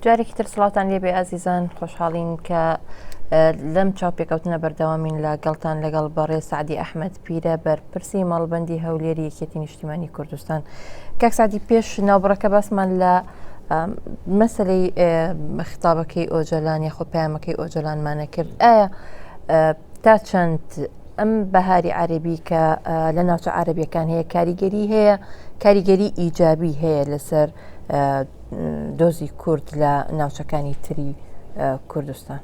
جارێکی تر سڵاوتان لێبێ ئازیزان، خۆشحاڵین کە لەم چاوپێکەوتنە بەردەوامین لە گەڵتان لەگەڵ بەڕێز سەعدی ئەحمەد پیرە بەرپرسی مەڵبەندی هەولێری یەکێتی نیشتیمانی کوردستان. کاک سەعدی پێش ناوبڕەکە باسمان لە مەسلەی خیتابەکەی ئۆجەلان یاخۆ پەیامەکەی ئۆجەلانمانە کرد ئایا تا چەند ئەم بەهاری عەربی کە لە ناوچە عەربیەکان هەیە کاریگەری هەیە کاریگەری ئیجابی هەیە لەسەر دۆزی کورد لە ناوچەکانی تری کوردستان؟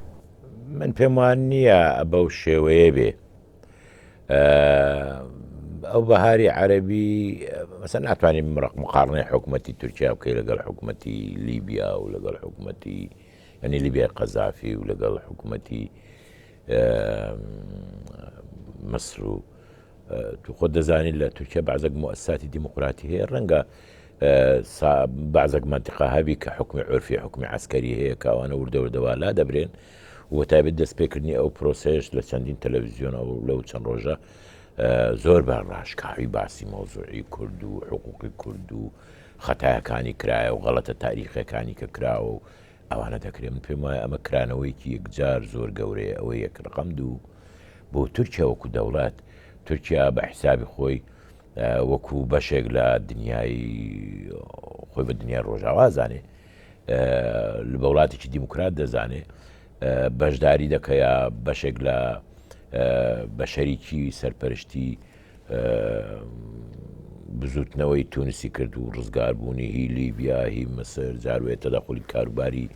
من پێم وان نییە بەو شێوەیە بێ ئەو بەهاری عەربی مەسە ناتوانین مڕق مقاڕنەی حکوومەتی تورکیا بکەی لەگەڵ حکوومەتی لیبیا و لەگەڵ حکوومەتی ینی لیبیای قەزافی و لەگەڵ حکوومەتی مسر و تو خۆت دەزانیت لە تورکیا بەعزەک موئەسساتی دیموقراتی هەیە ڕەنگە بەعزەک مەنتیقە هەبی کە حکومی عورفی حکومی عسکەری هەیە کە ئەوانە وردە وردە وا لا دەبرێن و تایبەت دەستپێکردنی ئەو پرۆسەیەش لە چەندین تەلەڤزیۆن ئەو لەو چەند ڕۆژە زۆر بە ڕاشکاوی باسی مەوزوعی کورد و حقوقی کورد و خەتایەکانی کرایە و غەڵەتە تاریخەکانی کە کراوە و ئەوانە دەکرێت من پێم وایە ئەمە کرانەوەیەکی یەکجار زۆر گەورەیە ئەوە یەک ڕقم دوو بۆ تورکیا وەکو دەوڵەت، تورکیا بە حیسابی خۆی وەکو بەشێک لە دنیای خۆی بە دنیای ڕۆژاوا زانێ بە وڵاتێکی دیموکرات دەزانێ بەشداری دەکەیا بەشێک لە بە شەریکی سەرپەرشتی بزوتنەوەی تونسی کرد و ڕزگاربوونی هی لیبیا هی مسر جاروێ تەدەخلی کاروباری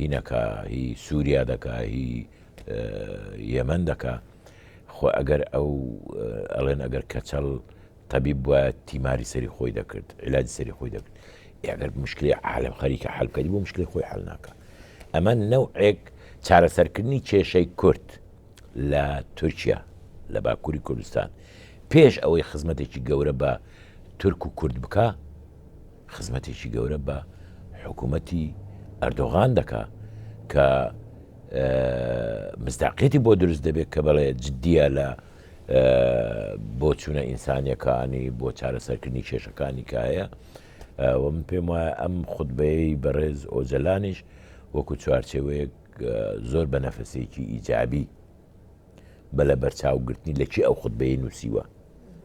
هینەکە هی سووریا دەکا هی یەمەن دەکا خۆ ئەگەر ئەو ئەڵێن ئەگەر کەچەڵ تەبیب بوایە تیماری سەری خۆی دەکرد علاجی سەری خۆی دەکرد ئەگەر مشکلی عالم خەریکە حل بکەی بۆ مشکلی خۆی حل ناکە ئەمە نەوعێک چارەسەرکردنی کێشەی کورد لە تورکیا لە باکووری کوردستان پێش ئەوەی خزمەتێکی گەورە بە تورک و کورد بکە خزمەتێکی گەورە بە حکوومەتی ئەردۆغان دەکا کە مزداقیەتی بۆ دروست دەبێت کە بەڵێ جددیە لە بۆچوونە ئینسانیەکانی بۆ چارەسەرکردنی کێشەکانی کە هەیە و من پێم وایە ئەم خوتبەیەی بەڕێز ئۆجەلانیش وەکو چوارچێوەیەک زۆر بە نەفەسێکی ئیجابی بە لە بەرچاوگرتنی لە کێ ئەو خوتبەیەی نووسیوە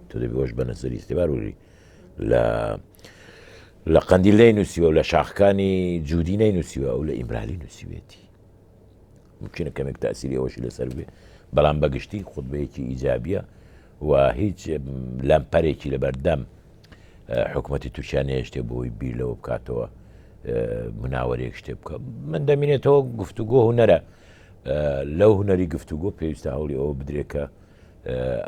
تۆ دەبی ئەوش بە نەزەری ئیستیبار وەری لە لە قەندیل نەی نووسیوە و لە شاخەکانی جوودی نەی نووسیوە ئەو لە ئیمرالی نووسیوێتی ممکنە کەمێک تاسیری ئەوەشی لەسەر بێ بەڵام بەگشتی خوتبەیەکی ئیجابیە و هیچ لەمپەرێکی لەبەردەم حکوومەتی تورکیا نێشتێ بۆی بیر لەوە بکاتەوە مناوەرێک شتێ بکە من دەمینێتەوە گفتوگۆ هوەرە لەو هونەری گفتوگۆ پێویستە هەوڵی ئەوە بدرێت کە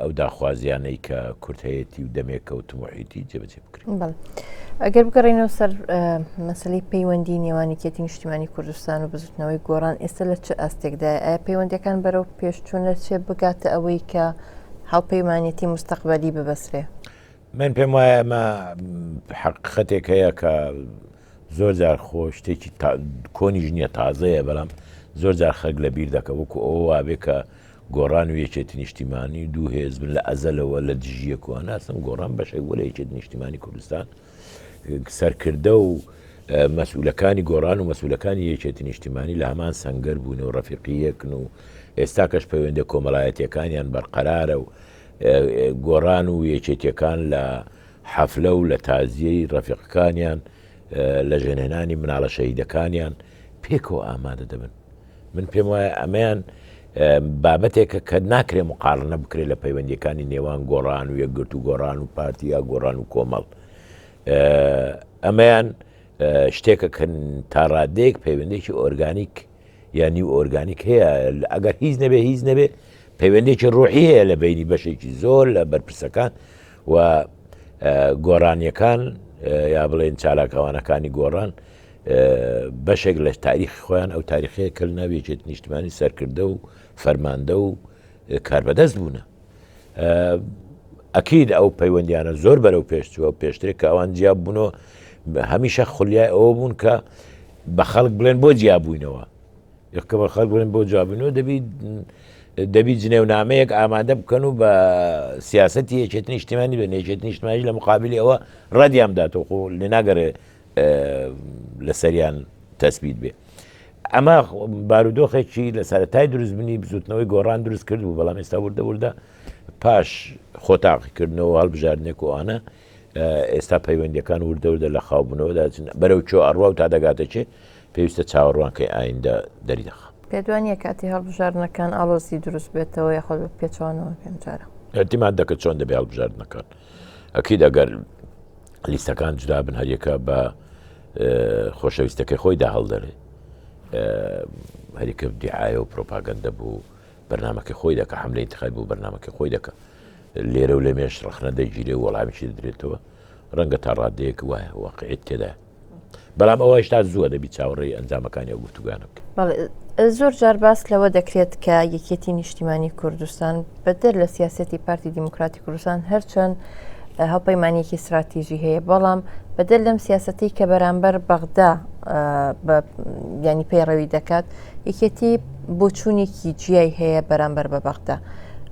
ئەو داخوازیانەی کە کورد هەیەتی و دەمێکە و تموحیتی جێبەجێ بکرێت. ئەگەر بگەڕێینەوە سەر مەسەلەی پەیوەندی نێوان یەکێتی نیشتیمانی کوردستان و بزوتنەوەی گۆڕان ئێستا لە چ ئاستێکدایە؟ ئایا پەیوەندیەکان بەرەو پێشچوونە چێ بگاتە ئەوەی کە هاوپەیمانێتی مستەقبەلی ببەسرێ؟ من پێم وایە ئەمە حەقیقەتێک هەیە کە زۆر جار خۆ شتێکی کۆنیش نییە تازەیە بەڵام زۆر جار خەک لە بیر دەکە وەکو ئەوە وابێ کە گۆڕان و یەکێتی نیشتیمانی دوو هێز بن لە ئەزەلەوە لە دژی یەکەوە ناسن گۆڕان بەشێک بووە لە یەکێتی نیشتیمانی کوردستان سەرکردە و مەسئولەکانی گۆڕان و مەسئولەکانی یەکێتی نیشتیمانی لە هەمان سەنگەر بوون و ڕەفیقی یەکن و ئێستاکەش پەیوەندە کۆمەڵایەتیەکانیان بەرقەرارە و گۆڕان و یەکێتیەکان لە حەفلە و لە تازیەی ڕەفیقەکانیان لە ژێنهێنانی مناڵە شەهیدەکانیان پێکەوە ئامادە دەبن من پێم وایە ئەمەیان بابەتێکە کە ناکرێ مقارنە بکرێت لە پەیوەندیەکانی نێوان گۆڕان و یەکگرت و گۆڕان و پارتی یا گۆڕان و کۆمەڵ ئەمەیان شتێکە کە تاڕادەیەک پەیوەندێکی ئۆرگانیک یا نیو ئۆرگانیک هەیە ئەگەر هیچ نەبێ هیچ نەبێ پەیوەندێکی ڕۆحی هەیە لە بینی بەشێکی زۆر لە بەرپرسەکان و گۆڕانیەکان یا بڵێن چالاکەوانەکانی گۆڕان بەشێک لە تاریخی خۆیان ئەو تاریخەیە کە لە ناو یەکێتی نیشتمانی سەرکردە و فەرماندە و کاربەدەست بوونە. ئەکید ئەو پەیوەندیانە زۆر بەرەو پێشچووە پێشترێک کە ئەوان جیا بوونەوە هەمیشە خولیای ئەوە بوون کە بە خەڵک بڵێن بۆ جیابووینەوە کە بە خەڵک بڵێن بۆ جیابوونەوە دەبی دەبی جنێونامەیەک ئامادە بکەن و بە سیاسەتی یەکێتی نیشتیمانی بن یەکێتی نیشتمانی لە مقابلی ئەوە ڕەدیان بداتەوە خۆ لێ ناگەڕێ لەسەریان تەسبیت بێ. ئەمە بارودۆخێکی لە سەرەتای دروستبنی بزوتنەوەی گۆڕان دروست کرد بوو بەڵام ئێستا وردە وردە پاش خۆتاقیکردنەوە هەڵبژاردنێک و ئەوانە ئێستا پەیوەندیەکان وردە وردە لە خاوبوونەوە داچن بەرەو چۆ ئەڕوا و تا دەگاتە چێ پێویستە چاوەڕوان کەی ئایندە دەری دەخا. پێت وا نییە کاتی هەڵبژاردنەکان ئاڵۆزی دروست بێتەوە یاخود بە پێچەوانەوە پێم جارە؟ ئیعتیماد دەکرد چۆن دەبێ هەڵبژاردنەکان ئەکید ئەگەر لیستەکان جودا بن هەریەکە بە خۆشەویستەکەی خۆیدا هەڵدەرێ هەریکە دیعاە و پرۆپاگەندە بوو بەرنمەکەی خۆی دەکە حملەی انتخابی بۆ بەرنمەکەی خۆی دەکە لێرە و لەمێش ڕەخنە دەگیرێ و وەڵامیشی دەدرێتەوە ڕەنگە تا ڕادەیەک وایە واقعیت تێدا بەڵام ئەوە هێشتا زووە دەبی چاوەڕێی ئەنجامەکانی ئەو گفتوگانە بکەین. بەڵێ زۆر جار باس لەوە دەکرێت کە یەکێتی نیشتیمانی کوردستان بەدەر لە سیاسەتی پارتی دیموکراتی کوردستان هەرچەند هاوپەیمانیەکی استراتیژی هەیە بەڵام بەدەر لەم سیاسەتی کە بەرامبەر بەغدا ینی پەیڕەوی دەکات یەکێتی بۆچوونێکی جیای هەیە بەرامبەر بە بەغدا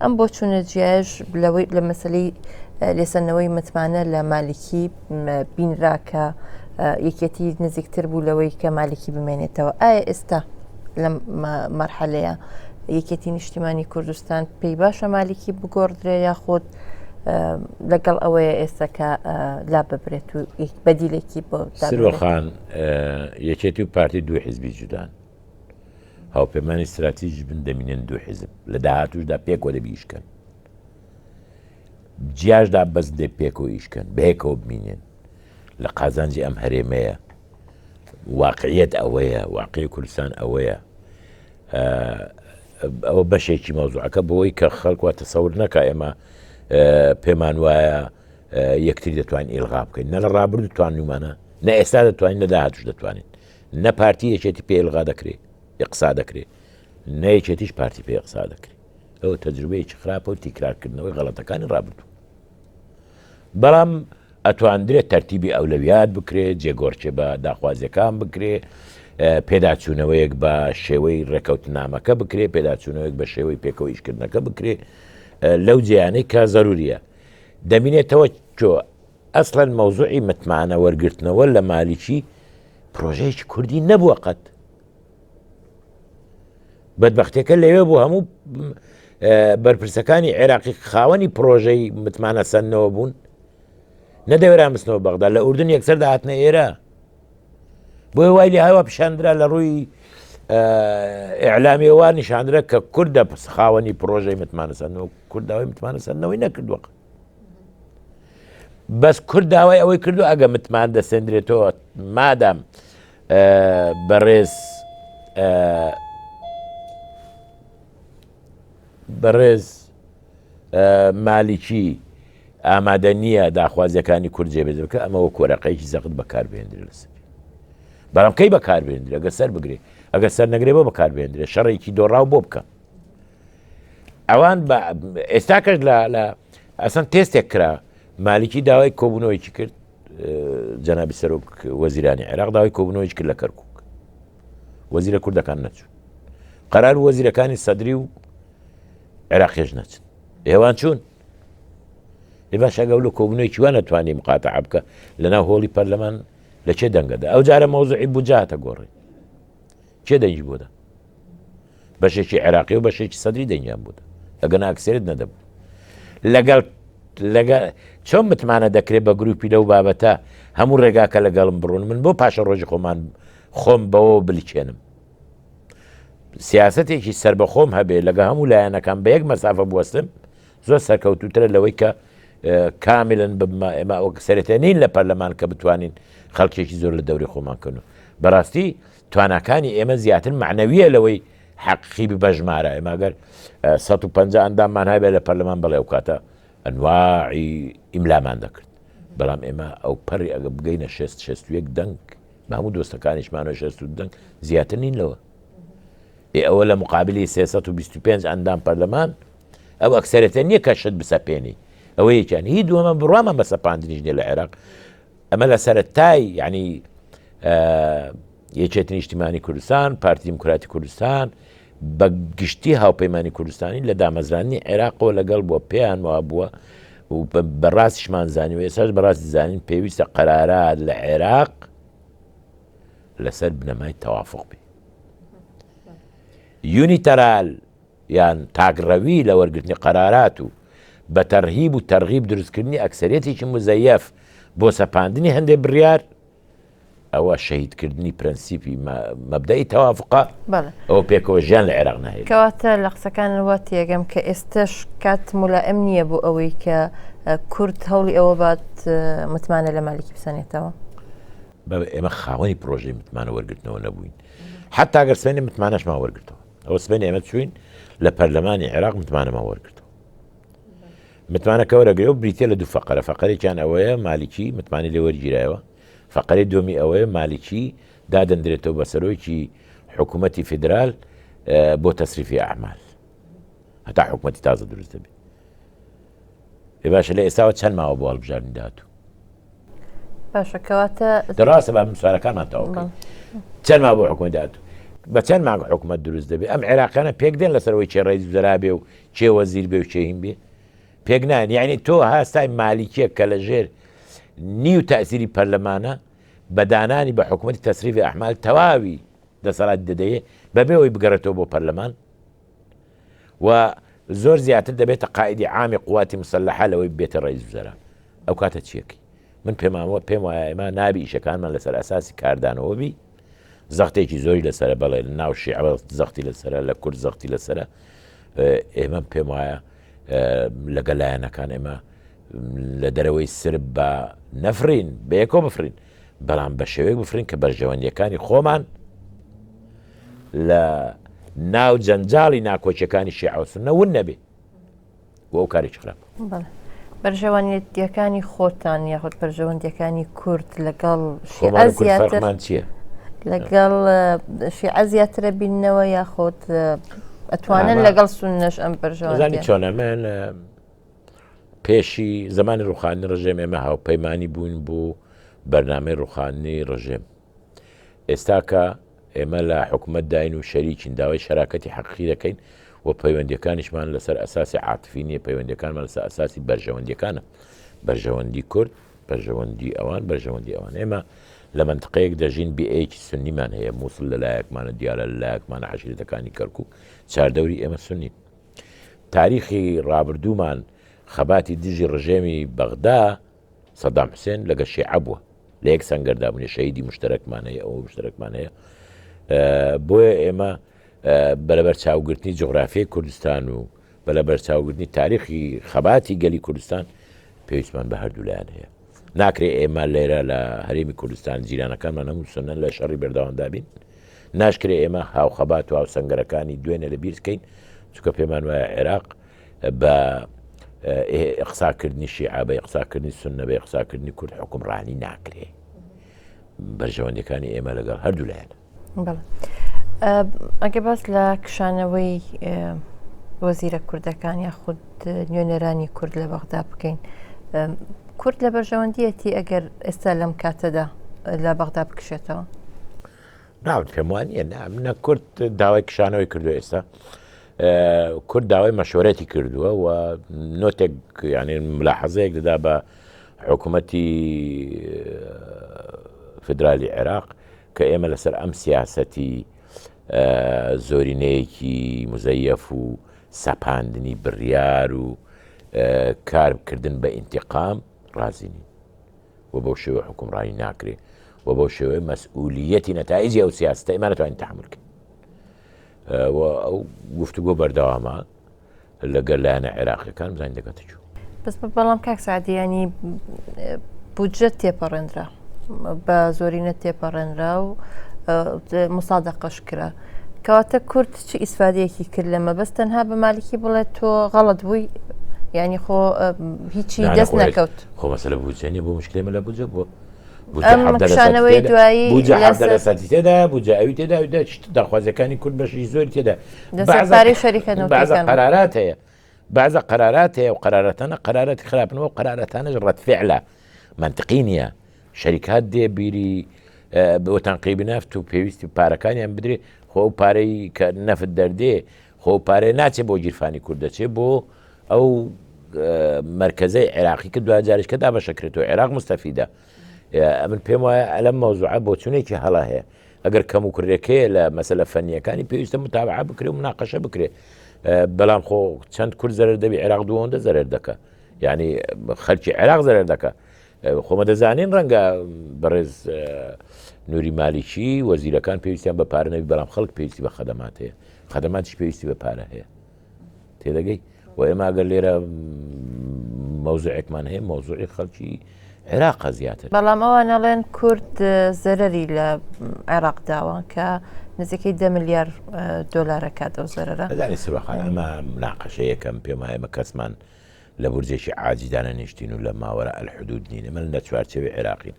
ئەم بۆچوونە جیایش لەوەی لە مەسلەی لێسەندنەوەی متمانە لە مالکی بینرا کە یەکێتی نزیکتر بوو لەوەی کە مالکی بمێنێتەوە ئایا ئێستا لەم مەرحەلەیە یەکێتی نیشتیمانی کوردستان پێی باشە مالکی بگۆڕدرێ یاخود لەگەڵ ئەوەیە ئێستا کە لا ببرێت و بەدیلێکی بۆ سروەخان یەکێتی و پارتی دوو حزبی جودان هاوپەیمانی استراتیژ بن دەمینن دوو حزب لە داهاتوشدا پێکەوە دەبی ئیشکەن جیاشدا بەس دێ پێکەوە ئیشکەن بەیەکەوە بمینێن لە قازانجی ئەم هەرێمەیە واقعیت ئەوەیە واقعی کوردستان ئەوەیە ئەوە بەشێکی مەوزوعەکە بۆی کە خەڵک وا تەسەور نەکا ئێمە پێمان وایە یەکتری دەتوانین ئیلغا بکەین نە لە ڕابردوو توانیومانە نە ئێستا دەتوانین نە داهاتوش دەتوانین نە پارتی یەکێتی پێ ئیلغا دەکرێ ئیقسا دەکرێ نە یەکێتیش پارتی پێ ئیقسا دەکرێ ئەوە تەجروبەیەکی خراپە و تیکرارکردنەوەی غەڵەتەکانی ڕابردوو بەڵام ئەتواندرێت تەرتیبی ئەولەویات بکرێت، جێگۆڕکێ بە داخوازیەکان بکرێ، پێداچوونەوەیەک بە شێوەی ڕێکەوتنامەکە بکرێ، پێداچوونەوەیەک بە شێوەی پێکەوە ئیشکردنەکە بکرێ لەو جێیانەی کە زەروریە. دەمینێتەوە کۆ ئەسڵەن مەوزوعی متمانە وەرگرتنەوە لە مالیکی پرۆژەیەکی کوردی نەبووە قەت. بەدبەختیەکە لەوێ بوو هەموو بەرپرسەکانی عێراقی خاوەنی پرۆژەی متمانە سەندنەوە بوون نەدەوێران بچنەوە بەغدا لە ئوردن یەکسەر داهاتنە ئێرە بۆیە وای لێ هاوا پیشاندرا لە ڕووی ئیعلامیەوە نیشاندرا کە کوردە خاوەنی پرۆژەی متمانە سەندنەوە کورد داوای متمانە سەندنەوەی نەکردووە بەس کورد داوای ئەوەی کردو ئەگە متمان دەسێندرێتەوە مادام بەڕێز بەڕێز مالیکی ئامادە نییە داخوازیەکانی کورد جێبەجێ بکە ئەمە وەک وەرەقەیەکی زەخت بەکاربهێندرێ لەسەر بەڵام کەی بەکاربهێندرێ ئەگەر سەر بگرێ ئەگەر سەر نەگرێ بۆ بەکاربهێندرێ شەڕێکی دۆڕاو بۆ بکە ئەوان بە ئێستا کەش لە لە ئەسەن تێستێک کرا مالیکی داوای کۆبوونەوەیکی کرد جەنابی سەرۆک وەزیرانی عێراق داوای کۆبوونەوەی کرد لە کەرکک وەزیرە کوردەکان نەچوون قەرار وەزیرەکانی سەدری و عێراقیش نەچن ئێوان چوون لێ باش ئەگەو لە کۆبوونەوەی وان نەتوانی مقاتعە بکە لەناو هۆڵی پەرلەمان لە چێ دەنگەدا ئەو جارە مەوزوعی بودجاتە گۆڕێ کێ دەنگی بۆ دا؟ بەشێکی عێراقی و بەشێکی سەدری دەنگیان بۆ دا ئەگەنا ئەکسەریەت نەدەبوو لەگەڵ لەگە چۆن متمانە دەکرێت بە گروپی لەو بابەتە هەموو ڕێگاکە لەگەڵم بڕون من بۆ پاشە ڕۆژی خۆمان خۆم بەوە بلکێنم سیاستێکی سربەخۆم هەبێ لەگە هەموو لایەنەکان بە یەک مەسافە بوەستم زۆر سەرکەوتوترە لەوەی کە کاملن ببمە ئێمە ئەوە سەرەتە نین لە پەرلەمان کە بتوانین خەڵکێکی زۆر لە دەوری خۆمان کەن و بەڕاستی تواناکانی ئێمە زیاتر معنەویە لەوەی حەقیقی بەژمارە ئێمە گەر 150 ئەنداممان هەبێ لە پەرلەمان بڵێ ئەو کاتە ئەنواعی ئیملامان دەکرد بەڵام ئێمە ئەو پەڕی ئەگە بگەینە 6 61 دەنگ بە هەموو دۆستەکانیشمانەوە 60 دەنگ زیاتر نین لەوە ئێ ئەوە لە مقابلی 325 ئەندام پەرلەمان ئەو ئەکسەرێتە نییە کە شت بسەپێنی ئەوە یەکیان هی دووەمە بڕوامان بە سەپاندنیش نیە لە عێراق ئەمە لە سەرەتای یعنی یەکێتی نیشتیمانی کوردستان پارتی دیموکراتی کوردستان بە گشتی هاوپەیمانی کوردستانی لە دامەزرانی عێراقەوە لەگەڵ بووە پێیان وا بووە و بەڕاستیشمان زانی و ئێساش بەڕاستی زانین پێویستە قەرارات لە عێراق. لەسەر بنەمای تەوافق بێ. یونیتەرال یان تاکڕەوی لە وەرگرتنی قەرارات و بە تەرهیب و تەرغیب دروستکردنی ئەکسەریەتێکی موزەیەف بۆ سەپاندنی هەندێ بڕیار، ئەوە شەهیدکردنی پرەنسیپی مەبدەئی تەوافقە، ئەوە پێکەوە ژیان لە عێراق ناهێنێت. کەواتە لە قسەکانت وا تێگەم کە ئێستەش کات مولائم نییە بۆ ئەوەی کە کورد هەوڵی ئەوە بات متمانە لە مالیکی بسەنێتەوە؟ بەڵێ ئێمە خاوەنی پرۆژەی متمانە وەرگرتنەوە نەبووین، حەتا گەر سبەینێ متمانەشمان وەرگرتەوە، ئەوە سبەینێ ئێمە چووین لە پەرلەمانی عێراق متمانەمان وەرگرتەوە. متمانەکە وەرەگرێ و بریتە لە دوو فەقەرە، فەقەرێکیان ئەوەیە مالیکی متمانەی لێ وەرگیرایەوە، فەقەرەی دووەمی ئەوەیە مالیکی دادەندرێتەوە بە سەرۆکی حکوومەتی فیدرال بۆ تەسریفی ئەعمال هەتا حکوومەتی تازە دروست دەبێت. باشە لە ئێستاوە چەند ماوە بۆ هەڵبژاردنی داهاتوو؟ باشە کەواتە دەڕاستە با سوارەکانمان تەواو چەند ما بۆ حکومەت داهاتوو بە چەند مانگ حکومەت دروست دەبێت ئەم عێراقیانە پێک دێن لەسەرەوەی چێ ڕێز وزەرا بێ و چێ وەزیر بێ و چێ هین بێ پێک نان یعنی تۆ هاستای مالیکیەک کە لە ژێر نیو تەسیری پەرلەمانە بە دانانی بە حکوومەتی تەسریفی ئەحمال تەواوی دەسەڵات دەدەیە بەبێ ئەوەی بگەڕێتەوە بۆ پەرلەمان و زۆر زیاتر دەبێتە قائیدی عامی قواتی مسلحە لەوەی بێتە ڕئیس وزەرا ئەو کاتە چیەکەی من پێمانوە پێم وایە ئێمە نابی ئیشەکانمان لەسەر ئەساسی کاردانەوە بی زەختێکی زۆری لەسرە بەڵێ ناو شیعە زەختی لەسرە لە کورد زەختی لەسرە ئێمە پێم وایە لەگەل لایەنەکان ئێمە لە دەرەوەی سرب بە نەفرین بەیەکۆ بفرین بەڵام بە شێوەیەک بفرین کە بەرژەوەندیەکانی خۆمان لە ناو جەنجاڵی ناکۆکیەکانی شیعە و سوننە ون نەبێ و ئەو کارێکی خراپ. بەرژەوەندیەکانی خۆتان یاخود بەرژەوەندیەکانی کورد لەگەڵ شیعە زیاتر چییە؟ لەگەڵ شیعە زیاترە بینەوە یاخود ئەتوانن لەگەڵ سوننەش ئەم بەرژەوەندی چۆنە من پێشی زمانی ڕوخانی ڕژێم ئێمە هاوپەیمانی بووین بۆ بەرنامەی ڕوخانی ڕژێم ئێستاکە ئێمە لە حکومەتداین و شەریکین، داوای شەراکەتی حەقیقی دەکەین و پەیوەندییەکانیشمان لەسەر ئەساسی عاتفی نییە، پەیوەندییەکانمان لەسەر ئەساسی بەرژەوەندییەکانە، بەرژەوەندی کورد، بەرژەوەندی ئەوان، بەرژەوەندی ئەوان. ئێمە لە مەنتقەیەک دەژین بیئەیەکی سوننیمان هەیە، موسڵ لە لایەکمانە، دیالە لە لایەکمانە، عەشیرەتەکانی کەرکوک، چاردەوری ئێمە سوننین. تاریخی ڕابردوومان خەباتی دژی ڕژێمی بەغدا، سەدام حوسێن لەگە شیعە بووە لە یەک سەنگەردا بوون شەهیدی مشتەرەکمان هەیە ئەوە مشتەرەکمان هەیە بۆیە ئێمە بەلەبەر چاوگرتنی جغرافیای کوردستان و بەلەبەر چاوگرتنی تاریخی خەباتی گەلی کوردستان پێویستمان بە هەردوو لایەن هەیە ناکرێ ئێمە لێرە لە هەرێمی کوردستان جیرانەکانمان هەموو سنن لە شەڕی بەردەوامدا بین ناشکرێ ئێمە هاوخەبات و هاوسەنگەرەکانی دوێنێ لە بیر بکەین چونکە پێمان وایە عێراق بە ئیقساکردنی شیعە بە ئیقساکردنی سوننە بە ئیقساکردنی کورد حوکمڕانی ناکرێ بەرژەوەندیەکانی ئێمە لەگەڵ هەردوو لایەنە. ئەگە باس لە کشانەوەی وەزیرە کوردەکان یاخود نوێنەرانی کورد لە بەغدا بکەین کورد لە بەرژەوەندیەتی ئەگەر ئێستا لەم کاتەدا لە بەغدا بکشێتەوە نا پێم وانە نە کورد داوای کشانەوەی کردو ئێستا کورد داوای مەشورەتی کردووە و نۆتێک یعنی ملاحەزەیەک دەدا بە حکوومەتی فدرالی عێراق کە ئێمە لەسەر ئەم سیاسەتی زۆرینەیەکی مزەیەف و سەپاندنی بڕیار و کارکردن بە ئینتقام ڕازینین و بەو شێوەیە حوکمڕانی ناکرێ و بەو شێوەیە مەسئولیەتی نەتایجی ئەو سیاستە ئێمە ناتوانین تەحمل کەین و ئەو گفتوگۆ بەردەوامە لەگەل لایەنە عێراقیەکان بزانین دەگاتە کوێ. بەس بەڵام کاک سعدی ینی بودجە تێپەڕێنرا بە زۆرینە تێپەڕێنرا و مسادەقەش کرا. کەواتە کورد چ ئیسفادەیەکی کرد لەمە بەس تەنها بە مالکی بڵێت تۆ غەڵت بووی یعنی خۆ هیچی دەست نەکەوت خۆ مەسەلە بودجە نیە بۆ مشکلەی مەلا بودجە بووە کشانەوەی دوایی لە تێدا بودجە ئەوی تێدا داخوازیەکانی کورد بەشی زۆری تێدا پارەی شەریکە بەعزە قەرارات هەیە بەعزە قەرارات هەیە و قەرارەتانە قەرارەتی خراپن و قەرارەتانەش ڕەت فعلە منطقی نییە شەریکات دێ بیری بۆ تەنقیبی نەفت و پێویستی پارەکانیان بدرێ خۆ ئەو پارەی کە نەفت دەردێ خۆ پارەی ناچێ بۆ گیرفانی کورد دەچێ بۆ ئەو مرکزەی عێراقی کە دوجاریش کە دابەشەکرێتەوە عێراق مستەفیدە ئەمن پێم وایە ئەلەم مەوزوعە بۆچونێکی هەڵە هەیە. ئەگەر کەم و کوڕێکەیە لە مەسەلە فەنیەکانی پێویستە متابعە بکرێ و مناقەشە بکرێ بەڵام خۆ چەند کورد زەرەر دەبی عێراق دووەندە زەرەر دەکە یعنی خەلکی عێراق زەرەر دەکە خۆمە دەزانین ڕەنگە بەڕێز نوری مالیکی وەزیرەکان پێویستیان بە پارە نەبی بەڵام خەڵک پێویستی بە خەدەمات هەیە خەدەماتیش پێویستی بە پارە هەیە تێدەگەی و ئێمە ئەگەر لێرە مەوزوعێکمان هەیە مەوزوعی خەڵکی عێراقە زیاتر. بەڵام ئەوان ئەڵێن کورد زەرەری لە عێراق داوە کە نزیکەی دە ملیار دۆلارە کات ئەو زەرەرە. ئەزانی سروە خان ئەمە مناقەشەیەکەم پێم وایە ئێمە کەسمان لە بورجێکی عاجی دانەنیشتین و لە ماوەرا الحدود نین ئێمە لە چوارچێوەی عێراقین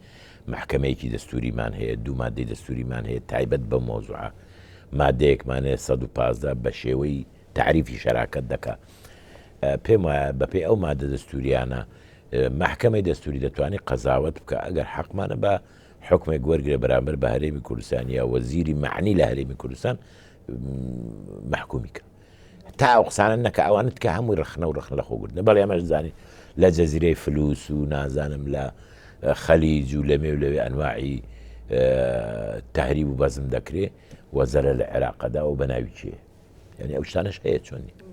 مەحکەمەیەکی دەستوریمان هەیە دوو مادەی دەستوریمان هەیە تایبەت بەم مەوزوعە مادەیەکمان هەیە 115 بە شێوەی تەعریفی شەراکەت دەکا. پێم وایە بەپێی ئەو مادە دەستوریانە مەحکەمەی دەستوری دەتوانێت قەزاوەت بکە ئەگەر حەقمانە بە حکمێک وەرگێ بەرامبەر بە هەرێمی کوردستان یا وەزیری معنی لە هەرێمی کوردستان محکومی کە تا ئەو قسانە نەکە ئەوانت کە هەمووی ڕخنە و ڕخنە لە خۆگرتنە بەڵێ ئەمەش زانین لە جەزیرەی فلوس و نازانم لە خەلیج و لەمێ و لەوێ ئەنواعی تهریب و بەزم دەکرێ وەزەرە لە عێراقەدا و بەناوی کێ یعنی ئەو شتانەش هەیە چۆن نیە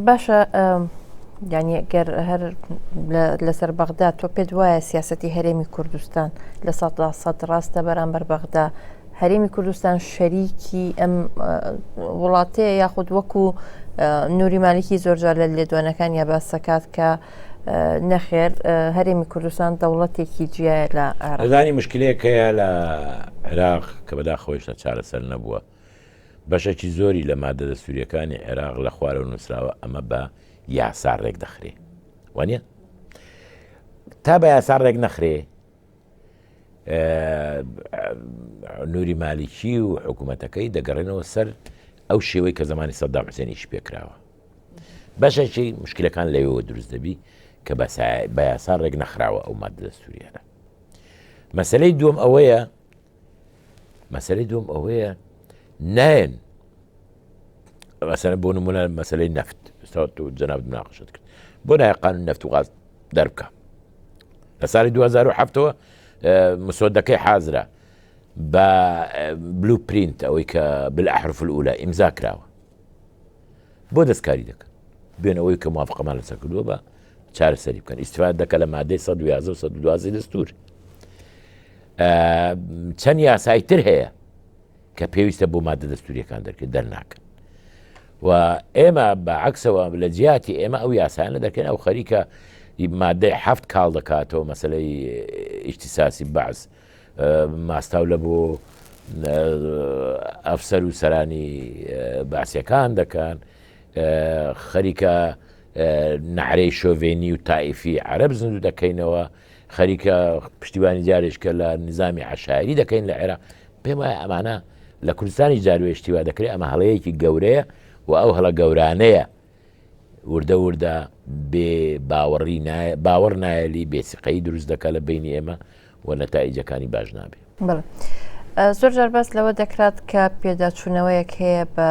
باشە یعنی گەر هەر لەسەر بەغدا تۆ پێت وایە سیاستی هەرێمی کوردستان لە سەد ڕاستە بەرامبەر بەغدا هەرێمی کوردستان شەریکی ئەم وڵاتەیە یاخود وەکو نوری مالکی زۆرجار لە لێدوانەکان یا باسەکات کە نەخێر هەرێمی کوردستان دەوڵەتێکی جیایە لە عێراق. زانی مشکلەیەک هەیە لە عێراق کە بەداخەوەیشتا چارەسەر نەبووە بەشێکی زۆری لە مادە دەستوریەکانی عێراق لە خوارەوە نووسراوە ئەمە بە یاسا ڕێک دەخرێ وانە تا بە یاسا ڕێک نەخرێ نوری مالیکی و حکوومەتەکەی دەگەڕێنەوە سەر ئەو شێوەی کە زمانی سەدام حسێنیش پێکراوە بەشێکی مشکلەکان لەوێوە دروست دەبی کە بە یاسا ڕێک نەخراوە ئەو مادە دەستوریانە مەسلەی دووەم ئەوەیە مەسەلەی دووەم ئەوەیە نایەن مەسەلەن بۆ نمونە مەسلەی نەفت ئێستا تۆ جەنابت مناقشت کرد بۆ نایە قانون نەفت و غاز دەربکە لە ساڵی 2007ەوە مسۆدەکەی حازرە بە بلو پرینت ئەوەی کە بالأحرف الأولى ئیمزا کراوە بۆ دەستکاری دەکەن بێن ئەوەی کە موافقەمان لەسەر کردووە بە چارەسەری بکەن ئیسفاد دەکە لە مادەی 111 و 112 دەستور چەند یاسای تر هەیە کە پێویستە بۆ مادە دەستوریەکان دەرکرد دەرناکەن و ئێمە بە عکسەوە لە جیاتی ئێمە ئەو یاسانە دەکەن ئەو خەریکە مادەی هەفت کاڵ دەکاتەوە مەسلەی ئیشتیساسی بەعس ماستاو لە بۆ ئەفسەر و سەرانی بەعسیەکان دەکەن خەریکە نەعرەی شۆڤێنی و تائیفی عەرەب زیندوو دەکەینەوە خەریکە پشتیوانی جارێککە لە نظامی عشایری دەکەین لە عێراق پێم وایە ئەمانە لە کوردستانی جاروێ شتیوا دەکرێت ئەمە هەڵەیەکی گەورەیە و ئەو هەڵە گەورانەیە وردە وردە بێ باوەڕی نایە باوەڕ نایەلی بێ سیقەیی دروست دەکا لە بەینی ئێمە و نەتائیجەکانی باش نابێ. بەڵێ. زۆر جار باس لەوە دەکرات کە پێداچوونەوەیەک هەیە بە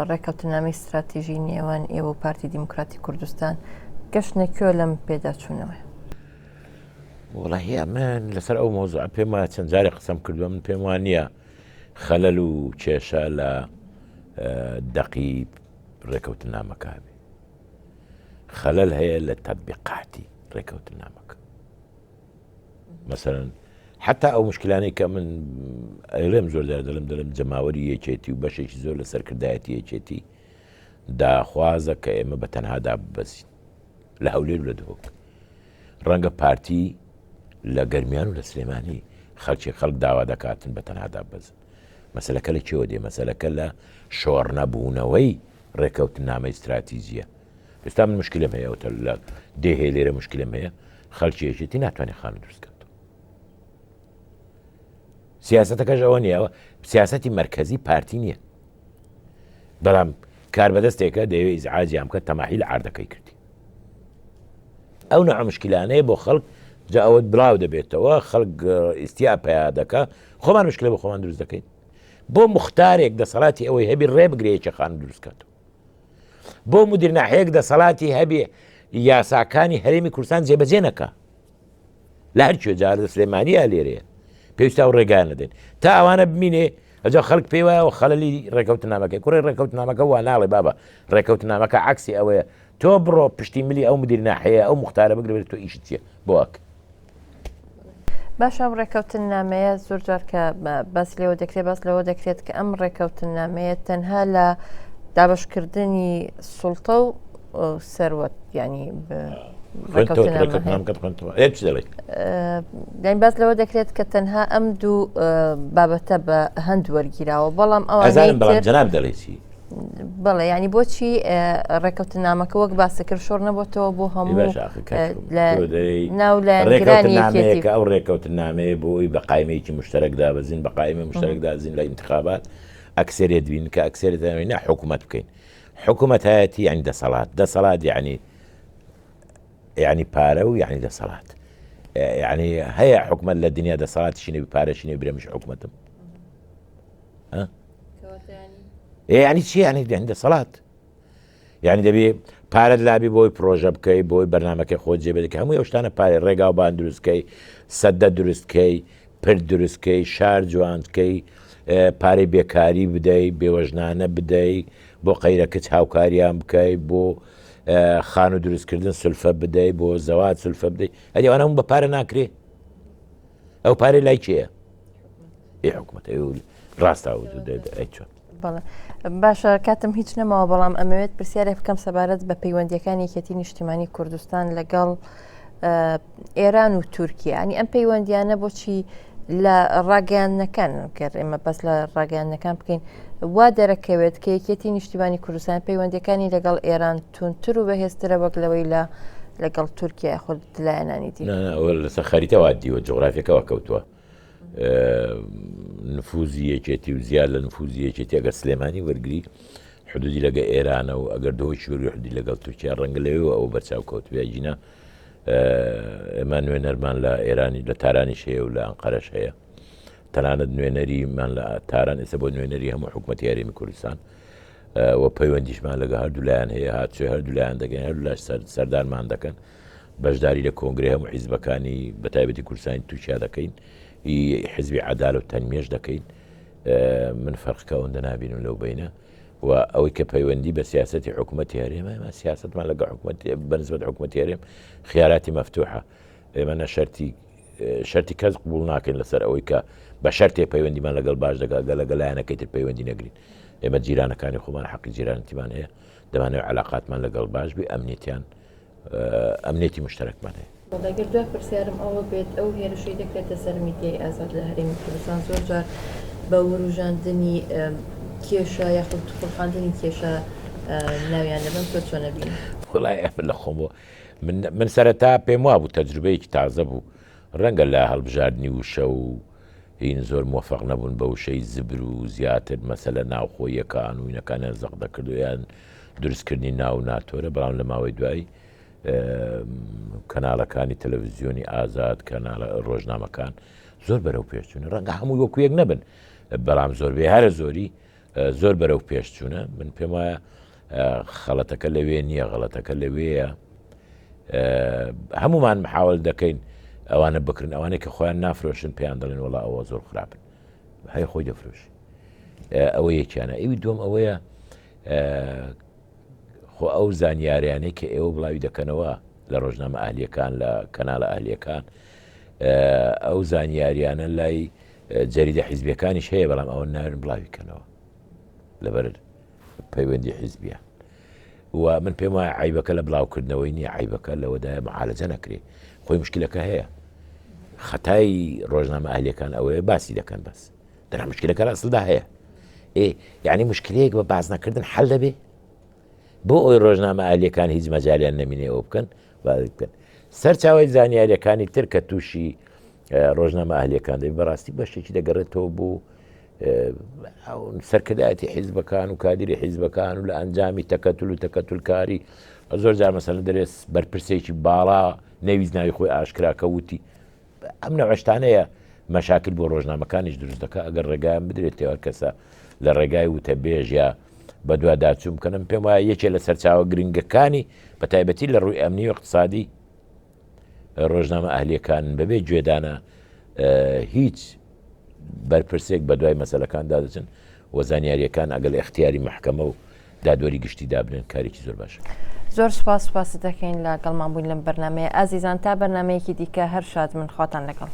ڕێکەوتنامەی ستراتیژی نێوان ئێوە و پارتی دیموکراتی کوردستان گەشتنە کوێ لەم پێداچوونەوەیە؟ وەڵاهی ئەمن لەسەر ئەو مەوزوعە پێم وایە چەند جارێک قسەم کردووە من پێم وانییە خەلەل و کێشە لە دەقی ڕێکەوتنامەکە هەبێ خەلەل هەیە لە تەتبیقاتی ڕێکەوتنامەکە مەسەرەن حتا ئەو مشکلانەی کە من ئەڵێم زۆر جار دەڵێم دەڵێم جەماوەری یەکێتی و بەشێکی زۆر لە سەرکردایەتی یەکێتی داخوازە کە ئێمە بە تەنها داببەزین لە هەولێر و لە دهۆک ڕەنگە پارتی لە گەرمیان و لە سلێمانی خەڵکی خەڵک داوا دەکاتن بە تەنها داببەزن مەسەلەکە لە کێوە دێ؟ مەسەلەکە لە شۆڕنەبوونەوەی ڕێکەوتنامەی ستراتیجیە. ئێستا من مشکلم هەیە ئەوتە لە دێ هەیە لێرە مشکلم هەیە خەڵکی یەکێتی ناتوانێت خانوو دروست کات. سیاستەکەش ئەوە نییە سیاستی مرکزی پارتی نییە. بەڵام کاربەدەستێکە دەیەوێت ئیزعاجیان بکات تەماحی لە عاردەکەی کردی. ئەو نەوعە مشکلانەیە بۆ خەڵک جا ئەوەت بڵاو دەبێتەوە خەڵک ئیستیا پیا دەکا خۆمان مشکلە بۆ خۆمان دروست دەکەین بۆ مختارێک دەسەڵاتی ئەوەی هەبی ڕێ بگرێ یەکێ خانوو دروست کاتەوە بۆ مدیر ناحەیەک دەسەڵاتی هەبێ یاساکانی هەرێمی کوردستان جێبەجێ نەکا لە هەر کوێ جار لە سلێمانیا لێرەیە پێویستە ئەو ڕێگایان نەدەین تا ئەوانە بمینێ. ئەجا خەڵک پێی وایە خەلەلی ڕێکەوتنامەکەی کوڕی ڕێکەوتنامەکە وا ناڵێ بابە، ڕێکەوتنامەکە عەکسی ئەوەیە تۆ بڕۆ پشتی ملی ئەو مدیر ناحیەیە ئەو موختارە بگرە بەرێ تۆ ئیشت چییە بۆ ئەک. باشە ئەم ڕێکەوتننامەیە زۆر جار کە باس لێوە دەکرێت باس لەوە دەکرێت کە ئەم ڕێکەوتننامەیە تەنها لە دابشکردنی سوڵتە و سەروەت ینی باس لەوە دەکرێت کە تەنها ئەم دوو بابەتە بە هەند وەرگیراوە بەڵام ئەوە جناب دەڵێ چی بەڵێ ینی بۆچی ڕێکەوتنامەکە وەک باسە کرد شۆڕ نەبتەوە بۆ هەموو ناو لایەنگرانەکە ئەو ڕێکەوتنامەیە بۆ ئەوی بە قایمەیەکی مشتەرەک دابەزین بە قایمە مشتەرەک دازین لە انتخابات ئەکسەرێت بین کە ئەکسەرێت نە حکوومەت بکەین حکومەتایەتی یعنی دەسەڵات دەسەڵات یعنی یعنی پارە و یعنی دەسەڵات یعنی هەیە حکومت لە دنیا دەسەڵاتیشی نەبی پارەشی نەبی برێمش حکومەتم یعنی چی یعنی یعنی دەسەڵات یعنی دەبێ پارەت لابی بۆی پرۆژە بکەی بۆی بەرنمەکەی خۆ جێبەدەکە هەموو ئەو شتانە پارێ ڕێگا و بان دروستکەی سەدە دروستکەی پرد دروستکەی شار جوانکەی پارەی بێکاری بدەی بێوەژنانە بدەی بۆ قەیرە کچ هاوکاریان بکەی بۆ خانوو دروستکردن سولفە بدەی بۆ زەوات سولفە بدەی ئەدی ئەوانە هەموو بە پارە ناکرێ ئەو پارەی لای کێیە ئی حکومەت ڕاستە ئەی چۆن بەڵێ باشە کاتم هیچ نەماوە بەڵام ئەمەوێت پرسیارێک بکەم سەبارەت بە پەیوەندیەکانی یەکێتی نیشتیمانی کوردستان لەگەڵ ئێران و تورکیا ینی ئەم پەیوەندیانە بۆچی لە ڕاگەیاندنەکان گەر ئێمە بەس لە ڕاگەیاندنەکان بکەین وا دەرەکەوێت کە یەکێتی نیشتیمانی کوردستان پەیوەندەکانی لەگەڵ ئێران تونتر و بەهێزترە وەک لەوەی لە لەگەڵ تورکیا خود لایەنانی دی لەسەر خەریتەوە دیوە جغرافیەکەەوە کەوتووە نفوزی یەکێتی و زیاد لە نفوزی یەکێتی ئەگەر سلێمانی وەرگری حدودی لەگە ئێرانە و ئەگەر دهۆکی وەرگری حدودی لەگەڵ تورکیا ڕەنگە لەوێوە ئەوە بەرچاو کەوتبێ ئەگینا ئێمە نوێنەرمان لە ئێرانی لە تارانیش هەیە و لە ئەنقەرەش هەیە تەنانەت نوێنەریمان لە تاران ئێستا بۆ نوێنەری هەموو حکوومەتی هەرێمی کوردستان و پەیوەندیشمان لەگە هەردوو لایەن هەیە هاتوێ هەردوو لایەن دەگەن هەردوو لاش سەردانمان دەکەن بەشداری لە کۆنگرەی هەموو حیزبەکانی بەتایبەتی کوردستانی تورکیا دەکەین ئی حزبی عەدالە و تەنمیەش دەکەین من فەرقکە ئەوەندە نابینم لەو بینە و ئەوەی کە پەیوەندی بە سیاستی حکوومەتی هەرێمە ئێمە سیاستمان لەگە حکوومەت بەنسبەت حکوومەتی هەرێم خیاراتی مەفتوحە ئێمە نە شەرتی شەرتی کەس قبول ناکەین لەسەر ئەوەی کە بە شەرتێ پەیوەندیمان لەگەڵ باش دەگا گە لەگە لایەنەکەی تر پەیوەندی نەگرین ئێمە جیرانەکانی خۆمان حەقی جیرانەتیمان هەیە دەمانەوێت علاقاتمان لەگەڵ باش بێ ئەمنیەتیان ئەمنیەتی مشتەرەکمان هەیە. بەڵێ گەر دوا پرسیارم ئەوە بێت ئەو هێرشەی دەکرێتە سەر میدیای ئازاد لە هەرێمی کوردستان زۆر جار بە وروژاندنی کێشە یاخود خوڵقاندنی کێشە ناویان دەبەن تۆ چۆن ئەبینی؟ وەڵای ئەمن لە خۆم من من سەرەتا پێم وابوو تەجروبەیەکی تازە بوو ڕەنگە لە هەڵبژاردنی وشە و هین زۆر مۆفەق نەبوون بە وشەی زبر و زیاتر مەسەلە ناوخۆییەکان و هینەکانیان زەق دەکرد و یان دروستکردنی ناو و ناتۆرە بەڵام لە ماوەی دوایی کەناڵەکانی تەلەڤزیۆنی ئازاد کەناڵە ڕۆژنامەکان زۆر بەرەو پێشچوون ڕەنگە هەمووی وەکو یەک نەبن بەڵام زۆربەی هەرە زۆری زۆر بەرەو پێشچوونە من پێم وایە خەڵەتەکە لەوێ نییە غەڵەتەکە لەوێیە هەمومان محاول دەکەین ئەوانە بکرن ئەوانەی کە خۆیان نافرۆشن پێیان دەڵێن وڵا ئەوە زۆر خراپن هەیە خۆی دەفرۆش ئەوە یەکیانە ئەوی دوم ئەوەیە خۆ ئەو زانیاریانەی کە ئێوە بڵاوی دەکەنەوە لە ڕۆژنامە ئەهلیەکان لە کەناڵە ئەهلیەکان ئەو زانیاریانە لای جەریدە حیزبیەکانیش هەیە بەڵام ئەوە ناوێن بڵاوی کەنەوە لەبەر پەیوەندی حیزبیان و من پێم وایە عیبەکە لە بڵاوکردنەوەی نییە عیبەکە لەوەدایە معالەجە نەکرێ خۆی مشکلەکە هەیە خەتای ڕۆژنامە ئەهلیەکان ئەوەیە باسی دەکەن بەس دەرا مشکلەکە لە ئەسڵدا هەیە ئێ یعنی مشکلەیەک بە باس نەکردن حل دەبێ بۆ ئەوی ڕۆژنامە ئالیەکان هیچ مەجالیان نەمینێ ئەو بکەن بکەن سەرچاوی زانیاریەکانی تر کە تووشی ڕۆژنامە ئەهلیەکان دەبی بەڕاستی بەشێکی دەگەڕێتەوە بۆ سەرکردایەتی حیزبەکان و کادیری حیزبەکان و لە ئەنجامی تەکەتول و تەکەتولکاری زۆر جار مەسەلەن دەرێ بەرپرسێکی باڵا نەویست ناوی خۆی ئاشکرا کە وتی ئەم نەوەشتانەیە مەشاکل بۆ ڕۆژنامەکانیش دروست دەکە ئەگەر ڕێگایان بدرێت هەر کەسە لە ڕێگای وتەبێژ یا بەدواداچوون بکەنم پێم وایە یەکێ لە سەرچاوە گرنگەکانی بە تایبەتی لە ڕووی ئەمنی و اقتصادی ڕۆژنامە ئەهلیەکانن بەبێ گوێدانە هیچ. بەرپرسێک بە دوای مەسەلەکاندا دەچن و زانیاریەکان ئەگەر ئیختیاری مەحکەمە و دادوەری گشتی دابنێن کارێکی زۆر باشە. زۆر سوپاس سوپاست دەکەین لە گەڵمان بووین لەم بەرنامەیە ئازیزان تا بەرنامەیەکی دیکە هەر شاد من خواتان لەگەڵ.